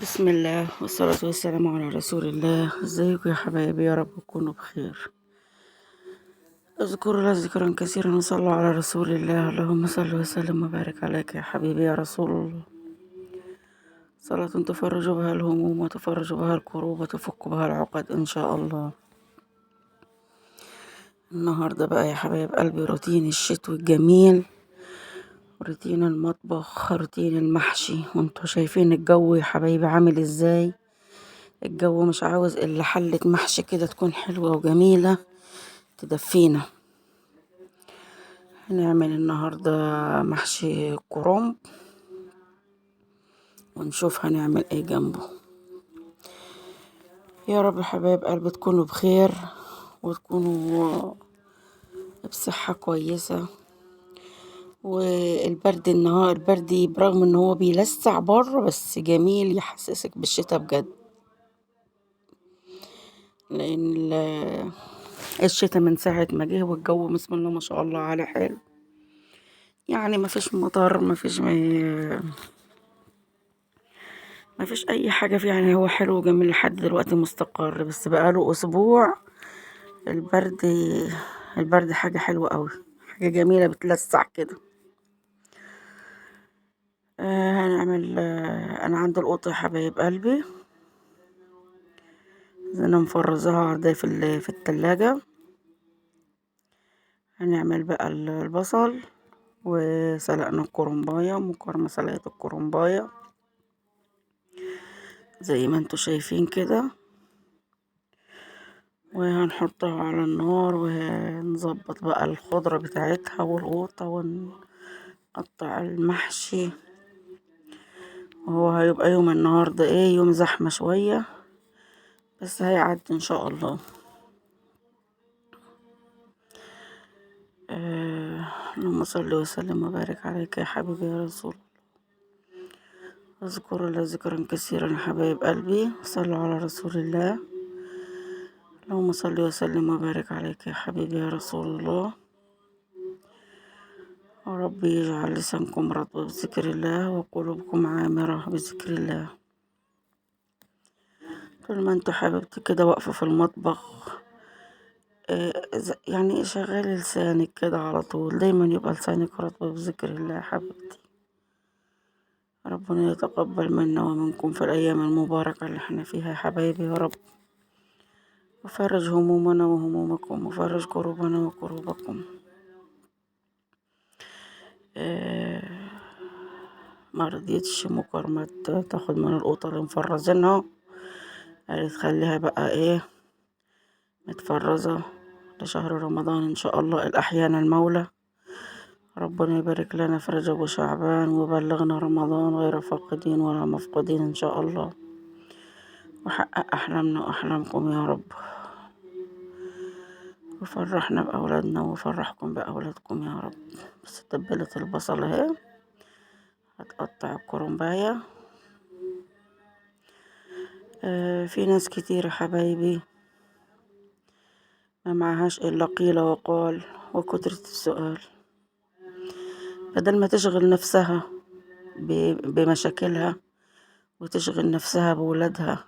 بسم الله والصلاة والسلام على رسول الله. ازيكم يا حبايبي؟ يا رب تكونوا بخير. اذكروا الله ذكرا كثيرا وصلوا على رسول الله. اللهم صل وسلم وبارك عليك يا حبيبي يا رسول الله. صلاة تفرج بها الهموم وتفرج بها الكروب وتفك بها العقد ان شاء الله. النهاردة بقى يا حبايب قلبي روتين الشتوي الجميل، روتين المطبخ، روتين المحشي. وانتوا شايفين الجو يا حبايبي عامل ازاي. الجو مش عاوز الا حلة محشي كده تكون حلوة وجميلة تدفينا. هنعمل النهاردة محشي كرنب ونشوف هنعمل ايه جنبه. يا رب حبايب قلبي تكونوا بخير وتكونوا بصحة كويسة. والبرد النهار البرد برغم ان هو بيلسع بره بس جميل، يحسسك بالشتاء بجد، لان الشتاء من ساعة ما جه والجو بسم الله ما شاء الله عليه حلو، يعني ما فيش مطر، ما فيش اي حاجة فيه، يعني هو حلو وجميل لحد دلوقتي مستقر. بس بقاله اسبوع البرد حاجة حلوة قوي، حاجة جميلة بتلسع كده. هنعمل انا عندي القطة يا حبايب قلبي، انا مفرزاها عندي في التلاجة. هنعمل بقى البصل، وسلقنا الكرنباية، مكرمة سلقة الكرنباية زي ما انتوا شايفين كده، وهنحطها على النار ونظبط بقى الخضرة بتاعتها والقوطة ونقطع المحشي. وهو هيبقى يوم النهاردة ايه، يوم زحمة شوية بس هيعدي ان شاء الله. اللهم صل وسلم وبارك عليك يا حبيبي يا رسول الله. اذكروا الله ذكرا كثيرا يا حبايب قلبي، صلوا على رسول الله. اللهم صل وسلم وبارك عليك يا حبيبي يا رسول الله. وربي يجعل لسانكم رطب بذكر الله وقلوبكم عامرة بذكر الله. طول ما انتوا حبيبتي كده واقفة في المطبخ، يعني شغلي لسانك كده على طول، دايما يبقى لسانك رطب بذكر الله يا حبيبتي. ربنا يتقبل منا ومنكم في الأيام المباركة اللي احنا فيها يا حبايبي يا رب، وفرج همومنا وهمومكم، وفرج كروبنا وكروبكم. ما رضيتش مكرمة تاخد من القوطة اللي مفرزينها، قالت خليها بقى ايه متفرزة لشهر رمضان ان شاء الله. الأحيان المولى، ربنا يبارك لنا في رجب وشعبان وبلغنا رمضان غير فاقدين ولا مفقودين ان شاء الله، وحقق احلامنا واحلامكم يا رب، وفرحنا باولادنا وفرحكم باولادكم يا رب. بس تبلت البصل اهي، هتقطع الكرنبايه. في ناس كتير يا حبايبي ما معهاش الا قيل وقال وكترة السؤال، بدل ما تشغل نفسها بمشاكلها وتشغل نفسها بولادها.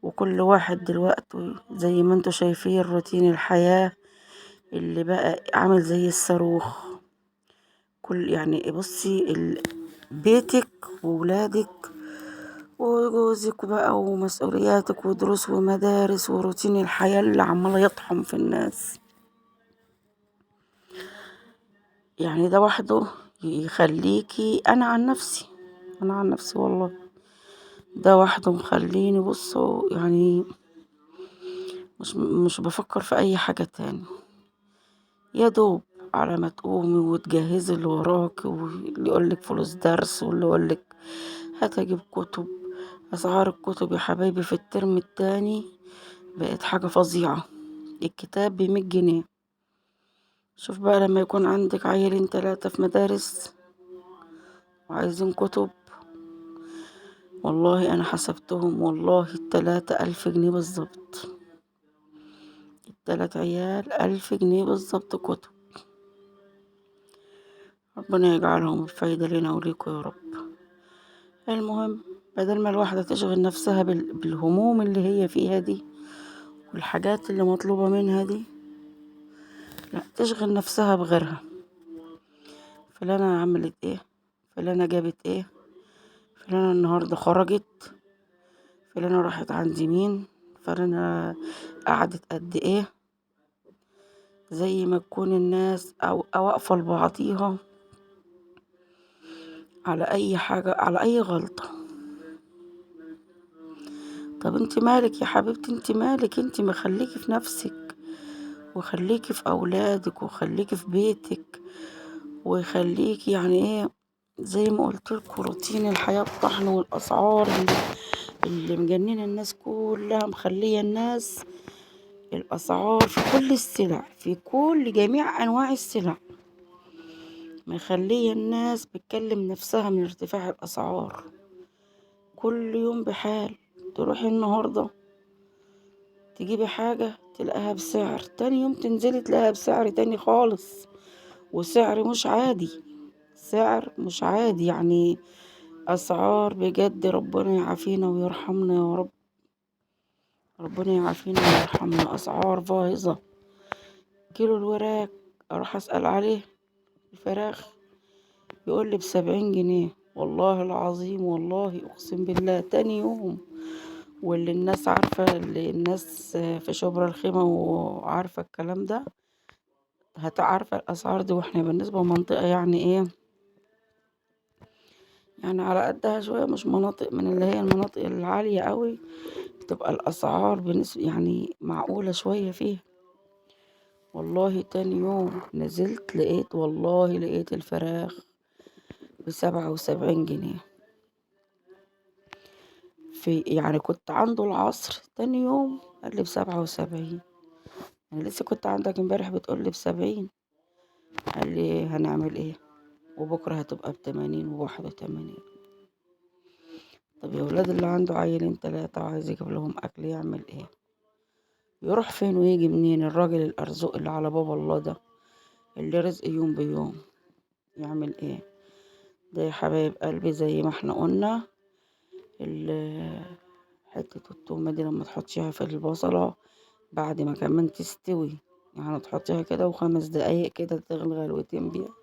وكل واحد دلوقتي زي ما انتوا شايفين روتين الحياة اللي بقى عامل زي الصاروخ. كل يعني بصي بيتك وولادك وجوزك بقى ومسؤولياتك ودروس ومدارس وروتين الحياة اللي عمال يطحن في الناس، يعني ده وحده يخليكي. انا عن نفسي والله ده وحده مخليني بصوا يعني مش بفكر في اي حاجة تاني. يا دوب على ما تقومي وتجهزي اللي وراك، واللي يقولك فلوس درس، واللي يقولك هتجيب كتب. اسعار الكتب يا حبايبي في الترم التاني بقت حاجة فظيعة، الكتاب ب100 جنيه. شوف بقى لما يكون عندك عيلين 3 في مدارس وعايزين كتب، والله انا حسبتهم والله 3 1000 جنيه بالظبط، 3 عيال 1000 جنيه بالظبط كتب. ربنا يجعلهم بفايدة لنا وليكم يا رب. المهم بدل ما الواحدة تشغل نفسها بالهموم اللي هي فيها دي والحاجات اللي مطلوبة منها دي، لا تشغل نفسها بغيرها. فلانة عملت ايه، فلانة جابت ايه، فلانة النهاردة خرجت، فلانة راحت عند مين، فلانة قعدت قد ايه. زي ما تكون الناس او واقفة لبعضيها على اي حاجة، على اي غلطة. طب انت مالك يا حبيبتي، انت مالك، انت ما خليكي في نفسك وخليكي في اولادك وخليكي في بيتك وخليكي يعني ايه، زي ما قلت لكم روتين الحياة الطحن والاسعار اللي مجننه الناس كلها، مخليه الناس الاسعار في كل السلع، في كل جميع انواع السلع، مخليه الناس بتكلم نفسها من ارتفاع الاسعار كل يوم بحال. تروحي النهارده تجيبي حاجه تلاقيها بسعر، تاني يوم تنزلي تلاقيها بسعر تاني خالص، وسعر مش عادي، سعر مش عادي، يعني اسعار بجد. ربنا يعافينا ويرحمنا يا رب، ربنا يعافينا ويرحمنا. اسعار باهظه. كيلو الوراك اروح اسال عليه الفراخ يقول لي ب70 جنيه، والله العظيم، والله اقسم بالله تاني يوم. واللي الناس عارفه، اللي الناس في شبرا الخيمه وعارفه الكلام ده هتعرف الاسعار دي. واحنا بالنسبه لمنطقه يعني ايه، يعني على قدها شويه، مش مناطق من اللي هي المناطق العاليه قوي، بتبقى الاسعار بالنسبه يعني معقوله شويه فيها. والله تاني يوم نزلت لقيت، والله لقيت الفراخ ب77 جنيه. في يعني كنت عنده العصر، تاني يوم قال لي ب77. انا لسه كنت عندك امبارح بتقول لي ب70، قال لي هنعمل ايه وبكره هتبقى ب80 و81. طب يا ولاد اللي عنده عيلين 3 وعايز يجيب لهم اكل يعمل ايه؟ يروح فين ويجي منين؟ الراجل الارزق اللي على باب الله ده اللي رزق يوم بيوم يعمل ايه؟ ده يا حبايب قلبي زي ما احنا قلنا، حتة التومة دي لما تحطيها في البصلة بعد ما كمان تستوي، يعني تحطيها كده و5 دقايق كده تغلي غلوتين بيها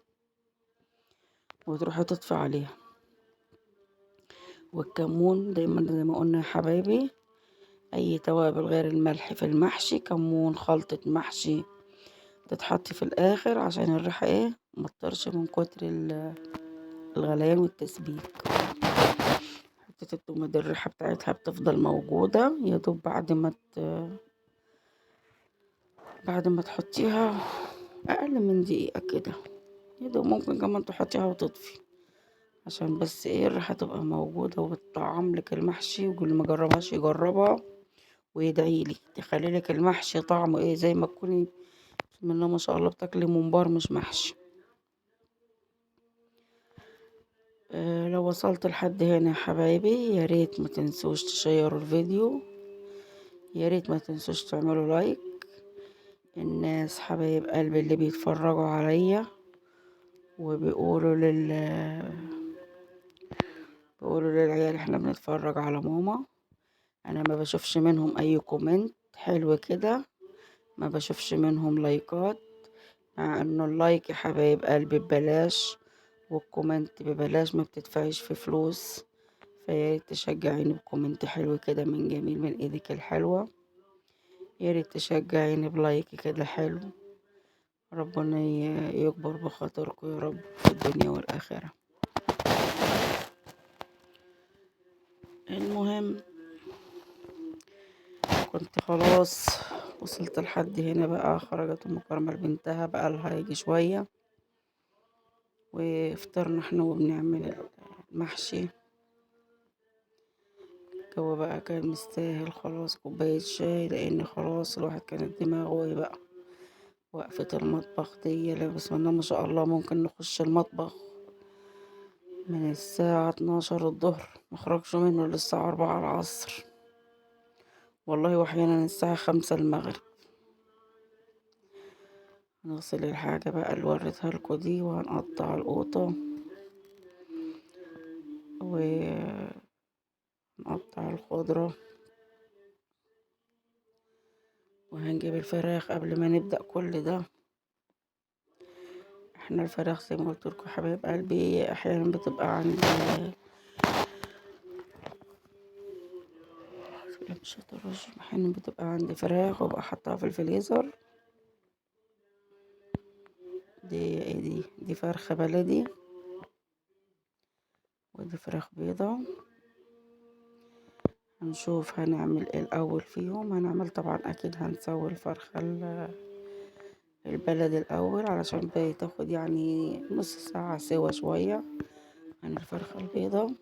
وتروحي تطفي عليها. والكمون دايما زي ما قلنا يا حبايبي، اي توابل غير الملح في المحشي، كمون، خلطة محشي تتحط في الاخر عشان الريحة ايه ما تطرش من كتر الغليان والتسبيك. حتة التومة دي الريحة بتاعتها بتفضل موجودة يا دوب بعد ما تحطيها اقل من دقيقة كده، يا دوب ممكن كمان تحطيها وتطفي عشان بس ايه الريحة تبقى موجودة وبتطعم لك المحشي. واللي ما جربهاش يجربها ويدعي لي، تخلي لك المحشي طعمه ايه زي ما تكوني بسم الله ما شاء الله بتاكلي ممبار مش محشي. لو وصلت لحد هنا يا حبايبي يا ريت ما تنسوش تشيروا الفيديو، يا ريت ما تنسوش تعملوا like. الناس حبايب قلبي اللي بيتفرجوا عليا وبيقولوا بيقولوا للعيال احنا بنتفرج على ماما، انا ما بشوفش منهم اي comment حلو كده، ما بشوفش منهم لايكات، مع انه ال like يا حبايب قلبي ببلاش وال comment ببلاش، ما بتدفعيش في فلوس. فياريت تشجعيني ب comment حلو كده من جميل من ايدك الحلوة، ياريت تشجعيني ب like كده حلو. ربنا يكبر بخاطركم يا رب في الدنيا والآخرة. المهم كنت خلاص وصلت لحد هنا بقى، خرجت ام كرمل بنتها بقى لها يجي شوية، وفطرنا احنا وبنعمل المحشي. الجو بقى كان مستاهل خلاص كوباية شاي، لان خلاص الواحد كانت دماغه ايه بقى وقفة المطبخ دي. لا بسم الله ما شاء الله ممكن نخش المطبخ من الساعة 12 الظهر مخرجش منه للساعة 4 العصر، والله واحيانا الساعة 5 المغرب. نغسل الحاجة بقى اللي وريتها لكم دي، وهنقطع القوطة. ونقطع الخضرة، وهنجيب الفراخ قبل ما نبدأ كل ده. احنا الفراخ زي ما قلت لكم حبايب قلبي احيانا بتبقى عند احيانا بتبقى عندي فراخ وابقى حطها في الفريزر. دي ايه؟ دي فرخة بلدي، ودي فراخ بيضة. هنشوف هنعمل ايه الاول فيهم. هنعمل طبعا اكيد هنسوي الفرخة البلدي الاول علشان بتاخد يعني نص ساعة سوا شوية عن الفرخة البيضة.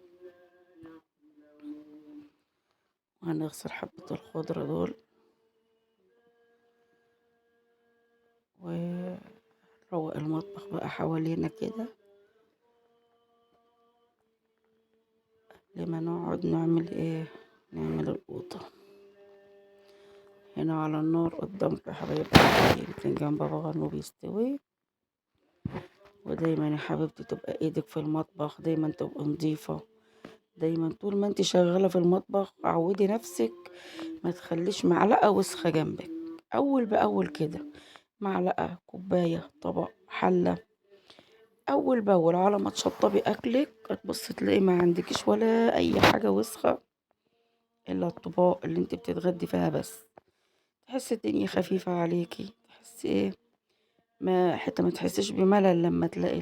وهنغسل حبة الخضرة دول ونروق المطبخ بقى حوالينا كده لما نقعد نعمل ايه، نعمل القوطة. هنا على النار قدامكم يا حبايب قلبي بتنجان بابا غنوج بيستوي. ودايما يا حبيبتي تبقى ايدك في المطبخ، دايما تبقى نظيفة، دايما طول ما انت شغالة في المطبخ عودي نفسك ما تخليش معلقة وسخة جنبك، اول باول كده، معلقة، كوباية، طبق، حلة، اول باول على ما تشطبي اكلك هتبصي تلاقي ما عندكيش ولا اي حاجة وسخة الا الطباق اللي انت بتتغدي فيها بس. تحسي الدنيا خفيفة عليكي، تحسي ايه، ما حتى ما تحسيش بملل لما تلاقي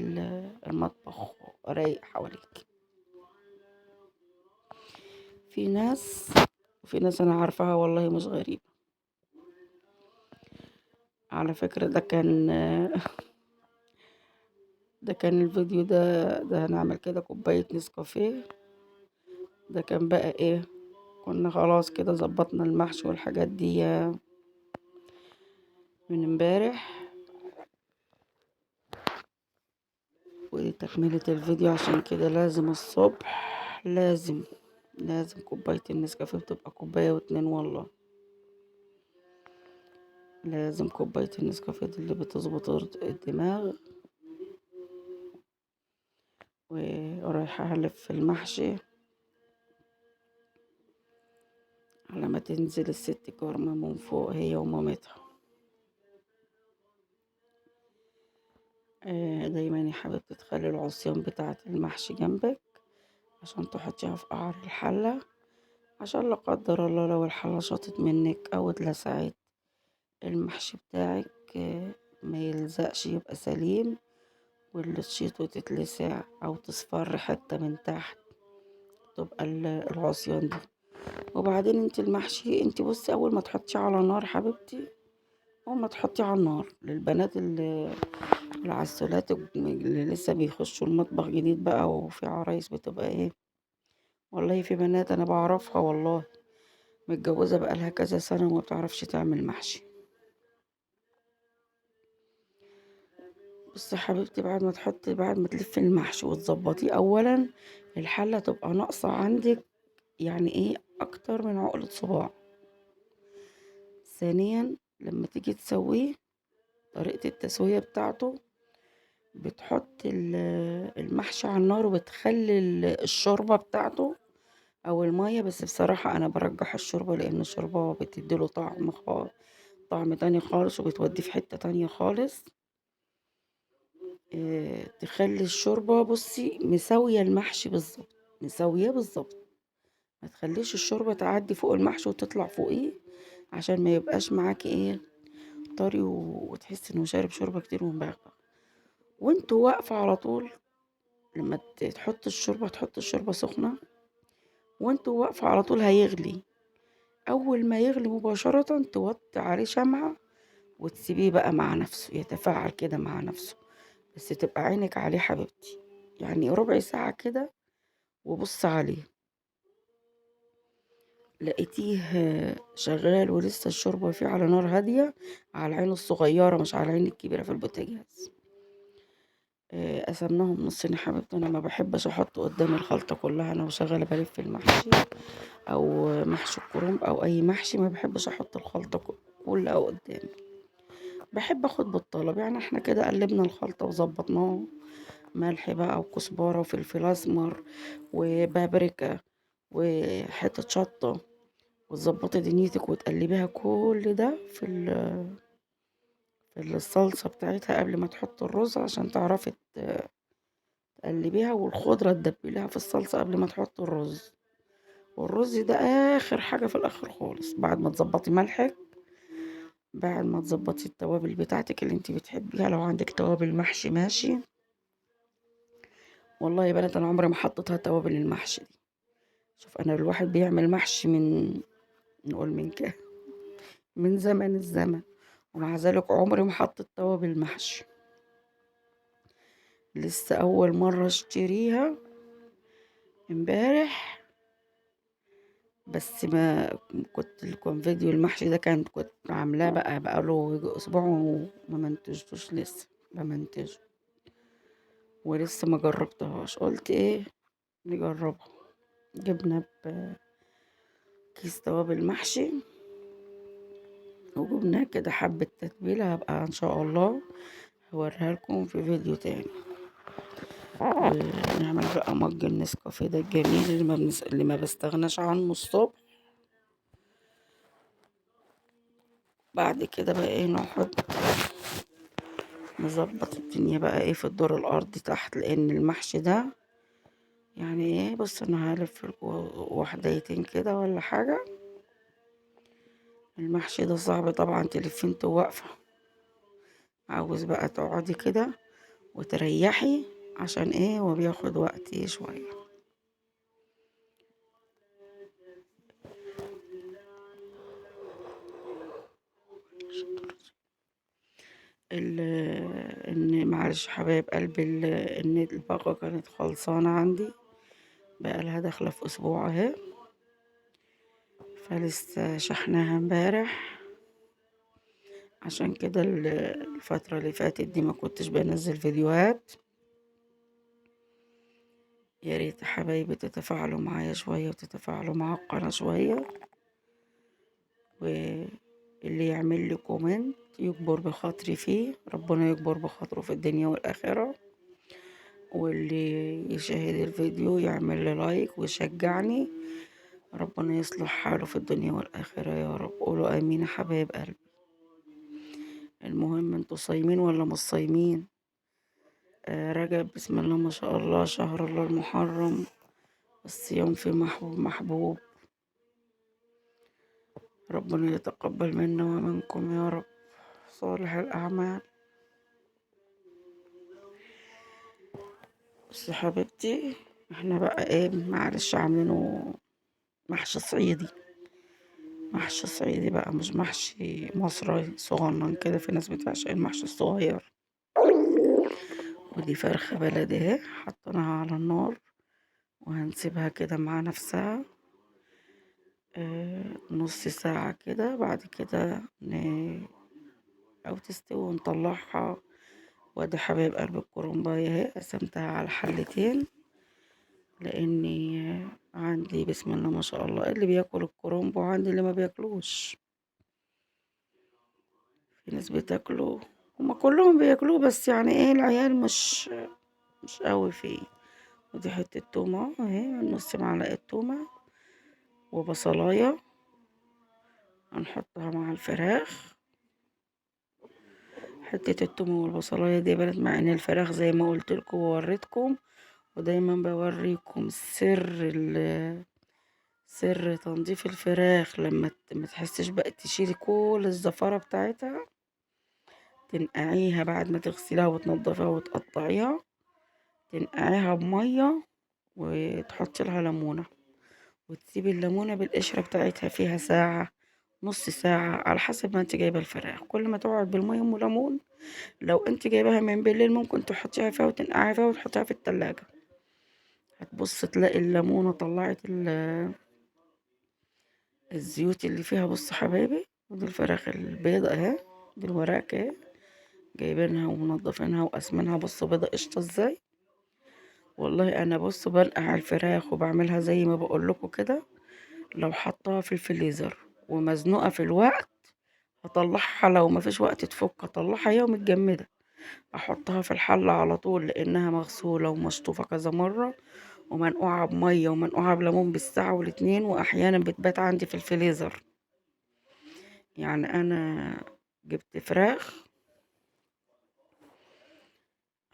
المطبخ رايق حواليك. في ناس، وفي ناس انا عارفاها والله مش غريبة على فكرة. ده كان الفيديو ده هنعمل كده كوباية نسكافيه. ده كان بقى ايه، كنا خلاص كده ظبطنا المحشي والحاجات دي من امبارح. ودي تكملة الفيديو، عشان كده لازم الصبح لازم كوباية النسكافيه بتبقى كوباية واتنين، والله لازم كوباية النسكافيه دي اللي بتظبط الدماغ. ورايحة هلف المحشي على ما تنزل الست كارما من فوق هي ومامتها. دايما يا حبيبتي تخلي العصيان بتاعة المحشي جنبك عشان تحطيها في قعر الحلة، عشان لا قدر الله لو الحلة شاطت منك او اتلسعت المحشي بتاعك ما يلزقش، يبقى سليم، واللي تشيط وتتلسع او تصفر حتة من تحت تبقى العصيان دي. وبعدين انت المحشي انت بصي اول ما تحطيه على النار حبيبتي، اول ما تحطيه على النار للبنات العسولات اللي لسه بيخشوا المطبخ جديد بقى، وفي عرايس بتبقى ايه، والله في بنات انا بعرفها والله متجوزة بقالها كذا سنة وما بتعرفش تعمل محشي. بصي حبيبتي بعد ما تلفي المحشي وتظبطيه، اولا الحلة تبقى ناقصة عندك يعني ايه اكتر من عقلة صباع. ثانيا لما تيجي تسويه طريقة التسوية بتاعته بتحط المحشي على النار وبتخلي الشوربة بتاعته او المية، بس بصراحة انا برجح الشوربة لان الشوربة بتديله طعم تاني خالص وبتوديه في حتة تانية خالص. تخلي الشوربة بصي مساوية المحشي بالظبط، مساوية بالظبط، ما تخليش الشوربة تعدي فوق المحشي وتطلع فوقيه عشان ما يبقاش معاكي ايه طري وتحسي انه شارب شوربة كتير ومبغبغ. وانتوا واقفة على طول لما تحط الشوربة، تحط الشوربة سخنة وانتوا واقفة على طول هيغلي. اول ما يغلي مباشرة توطي عليه شمعة وتسيبيه بقى مع نفسه يتفاعل كده مع نفسه، بس تبقى عينك عليه حبيبتي، يعني ربع ساعة كده وبص عليه. لقيتيه شغال ولسه الشوربة فيه على نار هادية، على العين الصغيرة مش على العين الكبيرة في البوتاجاز. قسمناهم نصين يا حبيبتي، انا ما بحبش احط قدام الخلطة كلها، انا وشغالة بلف المحشي او محشي الكرنب او اي محشي ما بحبش احط الخلطة كلها قدامي، بحب اخد بالطلب. يعني احنا كده قلبنا الخلطة وظبطناها ملح بقى وكزبرة وفلفل اسمر وبابريكا وحتة شطة، وتظبطي دنيتك وتقلبيها كل ده في الصلصة بتاعتها قبل ما تحطي الرز، عشان تعرفي تقلبيها، والخضرة تدبليها في الصلصة قبل ما تحطي الرز. والرز ده اخر حاجة في الاخر خالص، بعد ما تظبطي ملحك، بعد ما تظبطي التوابل بتاعتك اللي انت بتحبيها. لو عندك توابل محشي ماشي. والله يا بنات انا عمري ما حطيتها توابل المحشي دي. شوف انا الواحد بيعمل محشي من نقول من كده من زمن الزمن، ومع ذلك عمري ما حطيت توابل محشي. لسه اول مرة اشتريها امبارح، بس ما كنت لكم فيديو المحشي ده كان كنت عاملاه بقاله اسبوع وما منتجتوش، لسه بمنتجه ولسه ما جربتهاش. قلت ايه نجربها. جبنا بكيس توابل محشي وجبنا كده حبة تتبيلة، هبقى ان شاء الله هوريها لكم في فيديو تاني. ونعمل بقى مج النسكافيه ده الجميل اللي ما بستغناش عنه الصبح. بعد كده بقى ايه نقعد نظبط الدنيا بقى ايه في الدور الارضي تحت، لان المحشي ده يعني ايه. بص انا هلف لكم وحدتين كده ولا حاجة. المحشي ده صعب طبعا تلفي انت واقفة، عاوز بقى تقعدي كده وتريحي، عشان ايه هو بياخد وقت شوية. ان معلش حبايب قلبي، ان الباقة كانت خلصانة عندي، بقى لها داخلة في اسبوع اهي، فلسه شحناها امبارح. عشان كده الفترة اللي فاتت دي ما كنتش بنزل فيديوهات. يا ريت يا حبايبي تتفاعلوا معايا شوية وتتفاعلوا مع القناة شوية، واللي يعمل لي comment يكبر بخاطري فيه، ربنا يكبر بخاطره في الدنيا والآخرة. واللي يشاهد الفيديو يعمل لي like ويشجعني، ربنا يصلح حاله في الدنيا والآخرة يا رب. قولوا آمين يا حبايب قلبي. المهم انتوا صايمين ولا مش صايمين؟ رجب بسم الله ما شاء الله، شهر الله المحرم، الصيام فيه محبوب، ربنا يتقبل منا ومنكم يا رب صالح الأعمال. بس حبيبتي احنا بقى ايه معلش عاملينه محشي صعيدي، محشي صعيدي بقى مش محشي مصري صغنن كده، في ناس بتعشق المحشي الصغير. ودي فرخة بلدي اهي حطيناها على النار وهنسيبها كده مع نفسها نص ساعة كده، بعد كده او تستوي ونطلعها. وادي حبايب قلب الكرنبايه اهي قسمتها على حلتين، لاني عندي بسم الله ما شاء الله اللي بياكل الكرنب وعندي اللي ما بياكلوش. في ناس بتاكله، هما كلهم بياكلوه، بس يعني ايه العيال مش قوي فيه. ودي حتة تومة اهي، نص معلقه تومة وبصلايه هنحطها مع الفراخ. حتة التومه والبصلايه دي بنت، مع ان الفراخ زي ما قلت لكم ووريتكم، ودايما بوريكم سر تنظيف الفراخ، لما ما تحسش بقى تشيلي كل الزفاره بتاعتها، تنقعيها بعد ما تغسليها وتنضفيها وتقطعيها، تنقعيها بميه وتحطي لها ليمونه، وتسيبي الليمونه بالقشره بتاعتها فيها ساعة نص ساعة على حسب ما انت جايبه الفراخ. كل ما تقعد بالمية ام ليمون، لو انت جايباها من بالليل ممكن تحطيها فيها وتنقعيها فيها وتحطيها في التلاجة، هتبص تلاقي الليمونه طلعت الزيوت اللي فيها. بص حبايبي، ودي الفراخ البيضة اهي، دي الوراك اهي، جايبينها ومنضفينها وقاسمينها. بصوا بيضة قشطه ازاي. والله انا بصوا بنقع الفراخ وبعملها زي ما بقول لكم كده، لو حطاها في الفريزر ومزنوقه في الوقت هطلعها، لو ما فيش وقت تفك هطلعها هي ومتجمده. احطها في الحلة على طول، لانها مغسولة ومشطوفة كذا مرة ومنقوعة بمية ومنقوعة بليمون بالساعة والاتنين، واحيانا بتبات عندي في الفريزر. يعني انا جبت فراخ،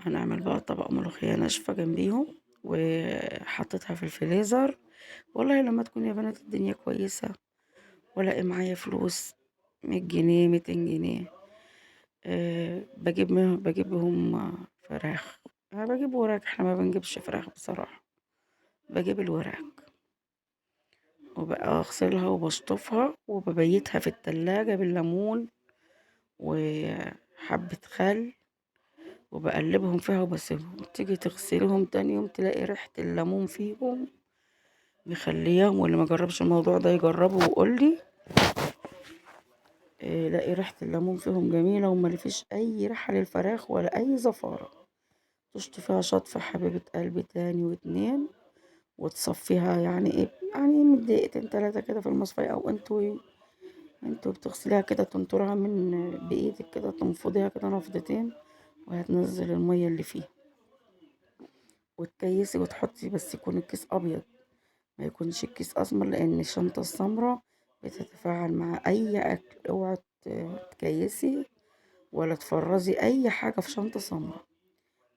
هنعمل بقى طبق ملوخية ناشفة جنبيهم، وحطيتها في الفريزر. والله لما تكون يا بنات الدنيا كويسة ولاقي معايا فلوس 100 جنيه 200 جنيه، بجيبهم فراخ. انا بجيب وراك، احنا ما بنجيبش فراخ بصراحة، بجيب الوراك وبقى اغسلها وبشطفها وببيتها في التلاجة بالليمون وحبة خل، وبقلبهم فيها وبسيبهم. تيجي تغسلهم تاني يوم تلاقي ريحة الليمون فيهم مخلياهم. واللي ما جربش الموضوع ده يجربه ويقول لي. لاقي ريحة الليمون فيهم جميلة، وما فيش اي ريحة للفراخ ولا اي زفارة. تشطفيها شطفة حبيبة قلبي تاني واتنين، وتصفيها يعني ايه، يعني من دقيقتين تلاتة كده في المصفاية، او انتوا بتغسليها كده، تنطرها من بايدك كده، تنفضيها كده نفضتين، وهتنزل المية اللي فيها. وتكيسي وتحطي، بس يكون الكيس ابيض ما يكونش الكيس اسمر، لان الشنطة السمراء بتتفاعل مع اي اكل. اوعي تكيسي ولا تفرزي اي حاجة في شنطة سمراء،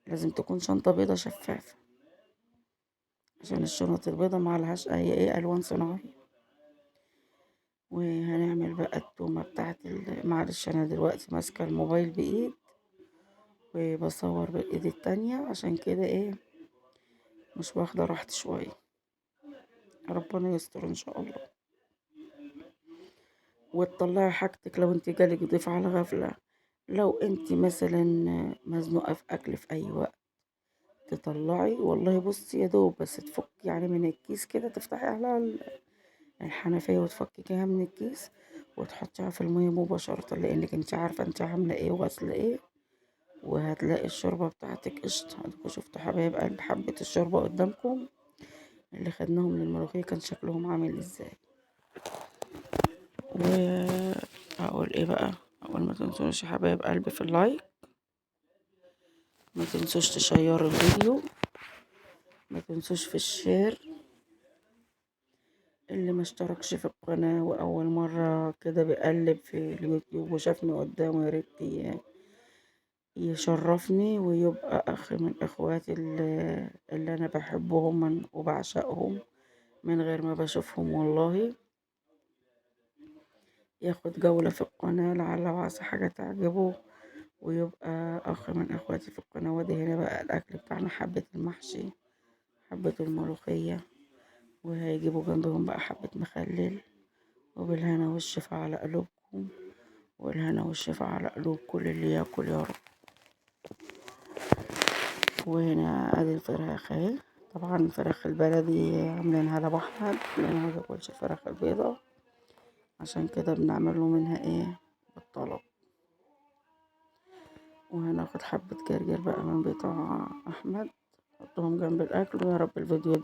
لازم تكون شنطة بيضة شفافة، عشان الشنط البيضة ما عليهاش اي ايه الوان صناعية. وهنعمل بقى التومة بتاعت معلش انا دلوقتي ماسكة الموبايل بايد وبصور بالايد التانية، عشان كده ايه مش واخدة راحتي شوية. ربنا يستر ان شاء الله. وتطلعي حاجتك لو انت جالك ضيف على غفلة، لو انت مثلا مزنوقة في اكل في اي وقت تطلعي. والله بصي يا دوب بس تفك يعني من الكيس كده، تفتحي على الحنفية وتفككيها من الكيس وتحطيها في المية مباشرة، لانك انت عارفة انت عاملة ايه وغسلة ايه، وهتلاقي الشوربة بتاعتك قشطة. اديكوا شفتوا حبايب قلب حبة الشوربة قدامكم اللي خدناهم للملوخية كان شكلهم عامل ازاي. واقول ايه بقى، اقول ما تنسونيش يا حبايب قلبي في ال like، ما تنسوش تشيروا الفيديو، ما تنسوش في ال share. اللي ما اشتركش في القناة واول مرة كده بيقلب في اليوتيوب وشافني قدامه، يا ريت يشرفني ويبقى اخ من اخواتي اللي انا بحبهم وبعشقهم من غير ما بشوفهم. والله ياخد جولة في القناة لعل وعسى حاجة تعجبه ويبقى اخ من اخواتي في القناة. وادي هنا بقى الاكل بتاعنا، حبة المحشي، حبة الملوخية، وهيجيبوا جنبهم بقى حبة مخلل. وبالهنا والشفا على قلوبكم، والهنا والشفا على قلوب كل اللي ياكل يا رب. وهنا ادي الفراخ اهي، طبعا الفراخ البلدي عاملينها لابو احمد لانه ما بياكلش الفراخ البيضاء، عشان كده بنعمله منها ايه بالطلب. وهناخد حبة جرجير بقى من بتاع احمد، نحطهم جنب الاكل. ويا رب الفيديو